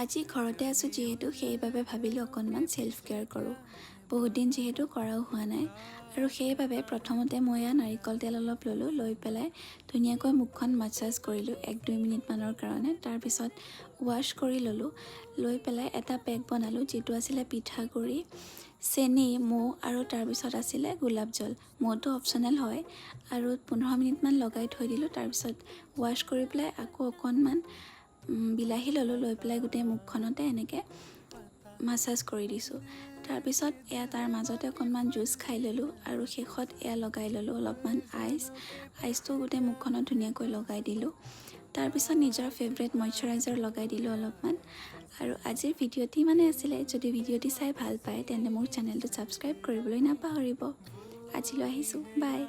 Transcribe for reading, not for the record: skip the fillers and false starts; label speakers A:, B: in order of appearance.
A: আজি ঘৰতে আছোঁ যিহেতু, সেইবাবে ভাবিলোঁ অকণমান ছেল্ফ কেয়াৰ কৰোঁ। বহুত দিন যিহেতু কৰাও হোৱা নাই। আৰু সেইবাবে প্ৰথমতে মই এয়া নাৰিকল তেল অলপ ল'লোঁ। লৈ পেলাই ধুনীয়াকৈ মুখখন মাছাজ কৰিলোঁ 1-2 মিনিটমানৰ কাৰণে। তাৰপিছত ৱাছ কৰি ল'লোঁ। লৈ পেলাই এটা পেক বনালোঁ, যিটো আছিলে পিঠাগুড়ি, চেনি, মৌ আৰু তাৰপিছত আছিলে গোলাপ জল। মৌটো অপশ্যনেল হয়। আৰু 15 মিনিটমান লগাই থৈ দিলোঁ। তাৰপিছত ৱাছ কৰি পেলাই আকৌ অকণমান বিলাহী ল'লোঁ। লৈ পেলাই গোটেই মুখখনতে এনেকৈ মাছাজ কৰি দিছোঁ। তাৰপিছত এয়া তাৰ মাজতে অকণমান জুচ খাই ল'লোঁ আৰু শেষত এয়া লগাই ল'লোঁ অলপমান আইচ। আইচটো গোটেই মুখখনত ধুনীয়াকৈ লগাই দিলোঁ। তাৰপিছত নিজৰ ফেভৰেট মইশ্চাৰাইজাৰ লগাই দিলোঁ অলপমান। আৰু আজিৰ ভিডিঅ'টি মানে আছিলে। যদি ভিডিঅ'টি চাই ভাল পায়, তেন্তে মোৰ চেনেলটো ছাবস্ক্ৰাইব কৰিবলৈ নাপাহৰিব। আজিলৈ আহিছোঁ, বাই।